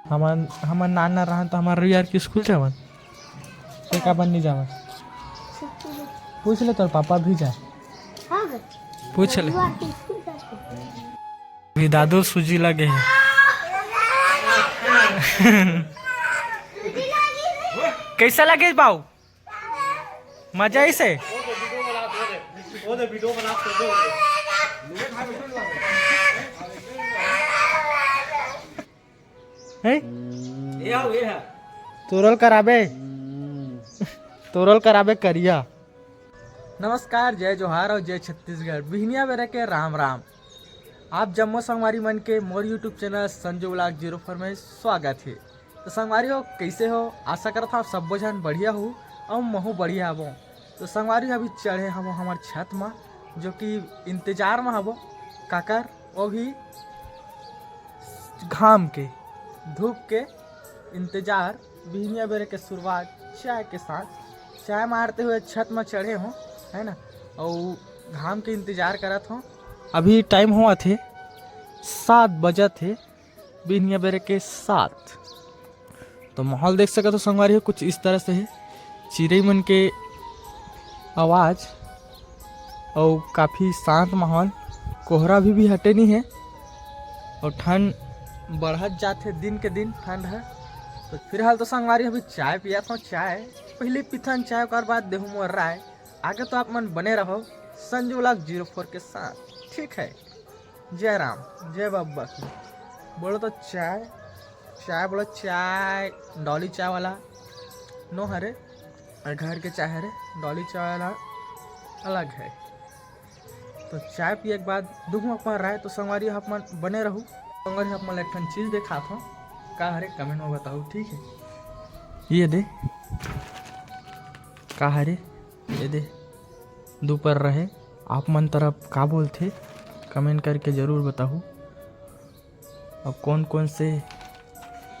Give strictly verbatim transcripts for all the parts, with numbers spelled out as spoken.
हमन हमन नान नान रहन त हमन रविवार के स्कूल जावन। ते काबर नहीं जावन? पूछ ले, तोर पापा भी जाए। हाँ बे। पूछ ले। रविवार के स्कूल जाते। अभी दादू सूजी लगे है। कैसा लगे बाऊ? मजा आई से? हैं? ये आओ, ये है। तोरल कराबे। तोरल कराबे करिया। नमस्कार, जय जोहार और जय छत्तीसगढ़। बिहनिया बेरा के राम राम। आप जम्मो संगवारी मन के मोर YouTube channel Sanju vlog zero four में स्वागत है। तो संगवारी हो, कैसे हो? आशा करत हव सब्बो झन बढ़िया हो और महू बढ़िया हबो। तो संगवारी हो, अभी चढ़े हबो हमर छत म, जो कि इंतजार म हबो। काकर? वो भी घाम के, धूप के इंतजार। बिहनिया बेरे के शुरुआत चाय के साथ, चाय मारते हुए छत म चढ़े हो, है ना, और घाम के इंतजार करत हो। अभी टाइम होवत हे सात बजत हे, बिहनिया बेरे के सात। तो माहौल देख सकत हो संगवारी हो, कुछ इस तरह से है, चिरई मन के आवाज़ और काफ़ी शांत माहौल। कोहरा भी, भी हटे नहीं है और ठंड बढ़त जात है दिन के दिन ठंड है। तो फिलहाल तो संगवारी अभी चाय पिया था, चाय पहले पीथन चाय, ओकर बाद देहू मोर राय। आगे तो आप मन बने रहो संजू व्लॉग ज़ीरो फ़ोर के साथ, ठीक है। जय राम, जय बब्बा की। बोलो तो चाय, चाय बोलो चाय, डॉली चाय वाला नो हरे, और घर के चाय हरे, डॉली चाय वाला अलग है। तो चाय पिए के बाद दूहूँ अपन राय। तो संगवारी आप मन बने रहू। संगवारी आप मन ला एक ठन चीज देखात हूँ, का हरे कमेंट में बताओ, ठीक है। ये दे, का हरे, ये दे, दू पर रहे। आप मन तरफ का बोलथे, कमेंट करके जरूर बताहू। अब कौन कौन से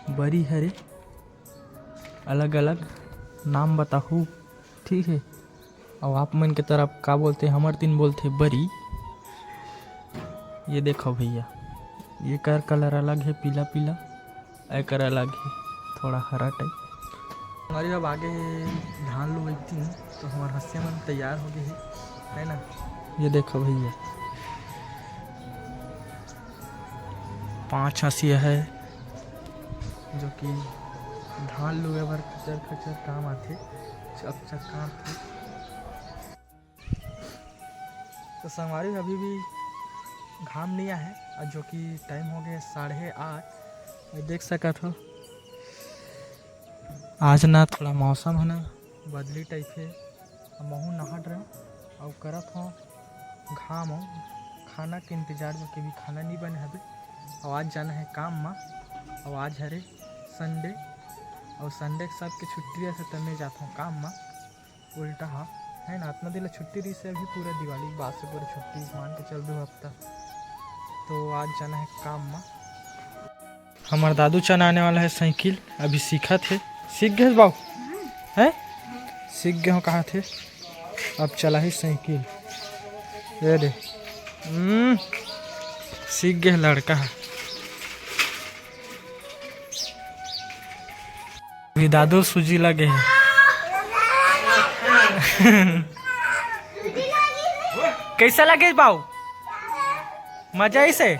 बरी हरे, अलग-अलग नाम बताहू, ठीक है। अउ आप मन के तरफ का बोलथे, हमर तीन बोलथे बरी। ये देखो भैया, ये कर कलर अलग है, पीला पीला, एकर अलग है, थोड़ा हरा टाइप। हमारे अब आगे हे धान लुए के दिन, तो हमार हंसिया मन तैयार हो गए है, है ना। ये देखो भैया, पांच हंसिया है, जो कि धान लुए बर खचर खचर काम आथे, चक चक कांपथे। तो संगवारी, अभी भी घाम नहीं आया है, और जो कि टाइम हो गया साढ़े आठ। और देख सकत हो, आज ना थोड़ा मौसम है ना, बदली टाइप है। अब महू नहा डरें और करत हो घाम हो, खाना के इंतजार में, कि भी खाना नहीं बने हबे। और आज जाना है काम मा, और आज हरे संडे, और संडे के सबके छुट्टी रहथे, तब मैं जात हूँ काम मा। उल्टा हा, है ना, अतना दिन ला छुट्टी रहिस हे, अभी पूरा दिवाली के बाद से पूरा छुट्टी मान के चल दो हफ्ता। तो आज जाना है काम मा। हमार दादू चलाने वाला है साइकिल, अभी सीखत हे। सीख गए बाबू? हैं? सीख गए हो, कहा थे? अब चला ही साइकिल। ये दे। हम्म, सीख गए लड़का है। अभी दादू सूजी लगे है। कैसा लगे बाऊ? मजा आई से?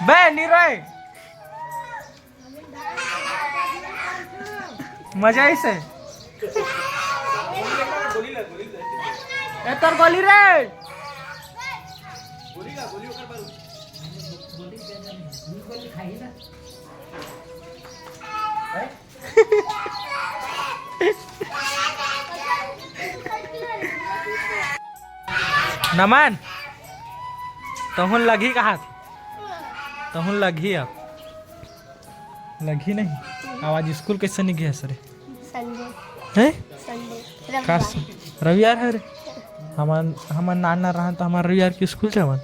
बे निरय, मजा आई से? ए तोर गोली रे। नमन, तहुन लगही कहा? तहुन लगही अब। लगही नहीं। आवाज स्कूल कैसे नहीं गया सर? संडे। हैं? संडे। का रविवार। स-, रविवार है रे। हमन, हमन नान नान रहन तो हमन रविवार के स्कूल जावन।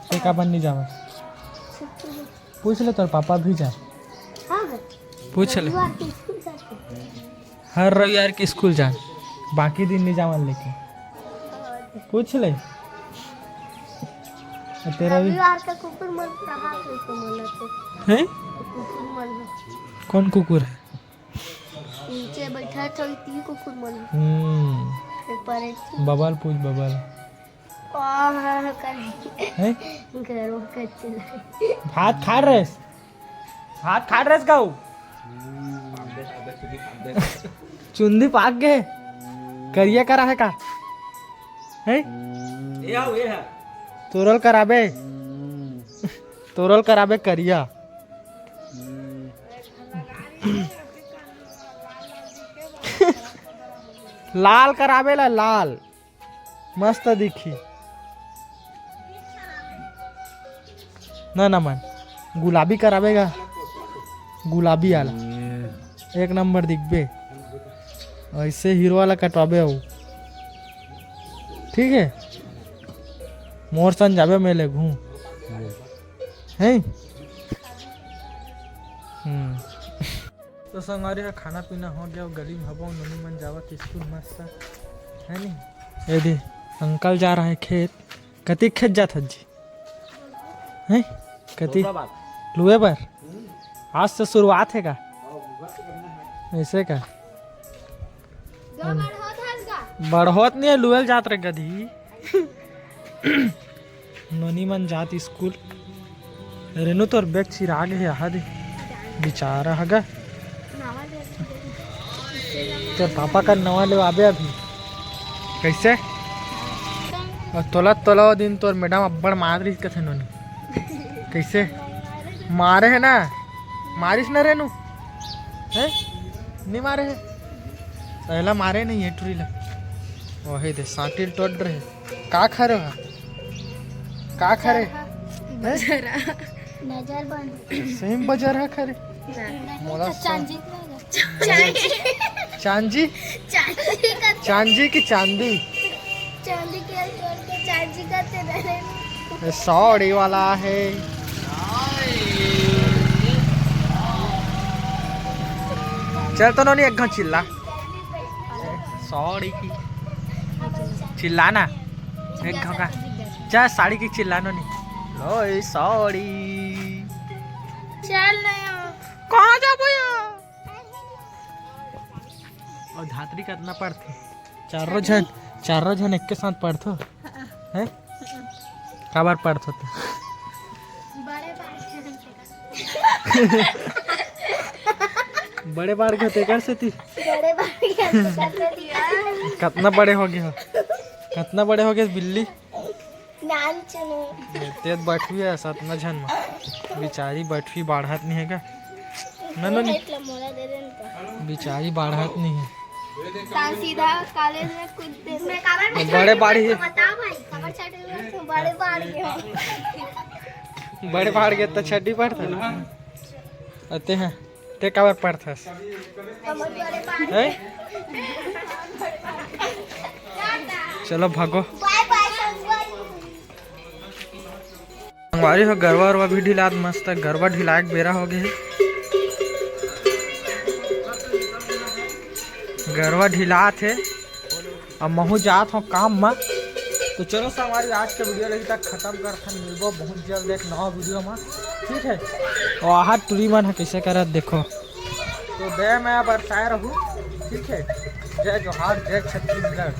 ते काबर नहीं जावन? छुट्टी है। पूछ ले, तोर पापा भी जाए। हाँ बे। पूछ ले। रविवार के स्कूल जाते। हर रविवार के स्कूल जान, बाकी दिन नहीं जावन लेके। हाँ, पूछ ले। तेरा भी रविवार का कुकुर मन रहा तो, तो मन तो। हैं? कुकुर मन है। कौन कुकुर है? नीचे बैठा था, तीन कुकुर मन। हम्म। ऊपर एक। बबल पूछ, बबल। आह, कर। हैं? घरों का चिल्ला। भात खा रहे? भात खा रहे का? चुंदी पाक गे? करिया करा है का? हैं? ये आओ, ये है। तोरल कराबे। तोरल कराबे करिया। लाल कराबे ला, लाल। मस्त दिखी। ना, ना मन, गुलाबी कराबे गा, गुलाबी वाला। एक नंबर दिखबे। ऐसे हीरो वाला कटवाबे हो। ठीक है, मोर सन जाबे मेले घूम। हैं? हम्म। तो संगवारी हो, खाना पीना हो गया, गली में हबो, नोनी मन जावत स्कूल मस्त, है नी? ये दे, अंकल जा रहा है खेत। कति खेत जात हस जी? हैं? कति? लुए बर। आज से शुरुआत है का? ऐसे का? बढ़ोत नहीं है, लुएल जात रहे गधी। नोनी मन जात स्कूल। रेनू, तोर बैग चिरा गे हे, आहा दे। बेचारा हगा। तोर पापा का नवा लेवाबे अभी। कैसे? और तोला, तोला वो दिन तोर मैडम अब्बड़ मार रही कथे नोनी। कैसे? मारे है ना? मारिस ना रेनू? हैं? नहीं मारे है? पहला मारे नहीं है टुरी ला। वही दे, सांटिल टोट रहे। का खा रहे हो? का खा रहे? बजर हा। नजर बंद। सेम बजर हा खा रहे। मोला सा- चांदी। चांदी। चांदी का चांदी की चांदी। चांदी के छोड़ के चांदी का तेरा। ये सौड़ी वाला है। चल तो नोनी एक घंटा चिल्ला। सौड़ी की चिल्लाना। एक घंटा। जा साड़ी की चिल्लानो नहीं। लो ए सौड़ी। चल ना यार। कहाँ जाबो यार? और धात्री कितना पढ़थे? चारों झन, चारों झन एक के साथ पढ़थो? हैं? काबर पढ़थो तो? बड़े बाढ़ के तेकर सेती। बड़े बाढ़ के तेकर सेती। कितना बड़े हो गए हो? कितना बड़े हो गए बिल्ली? नान चुनू। तेज बैठवी है सतना झन में। बिचारी बैठवी बाढ़त नहीं है का? ना, ना, नहीं। हेट ला मोला दे दे न तो। बिचारी बाढ़त नहीं है। तान सीधा कॉलेज में कुछ देर में काबर तो बड़े बाढ़ ही। बता भाई, काबर छाटे में तो बड़े बाढ़ के हो। बड़े बाढ़ के तो छड्डी पढ़ता। अते हैं, ते काबर पढ़थस? हमर बड़े बाढ़ हैं? चलो भागो। बाय बाय संगवारी। संगवारी हो, गरवा उरवा भी ढिलात मस्त, गरवा ढिलाए के बेरा हो गए हे। गरवा ढिलात हे, अब महू जात हो काम म। तो चलो संगवारी, आज के वीडियो लगी तक खत्म करथन, मिलबो बहुत जल्द एक नवा वीडियो म, ठीक है। और आहा टुरी मन ह कैसे करत देखो, तो दया मया बरसाए रहू, ठीक है। जय जोहार, जय छत्तीसगढ़।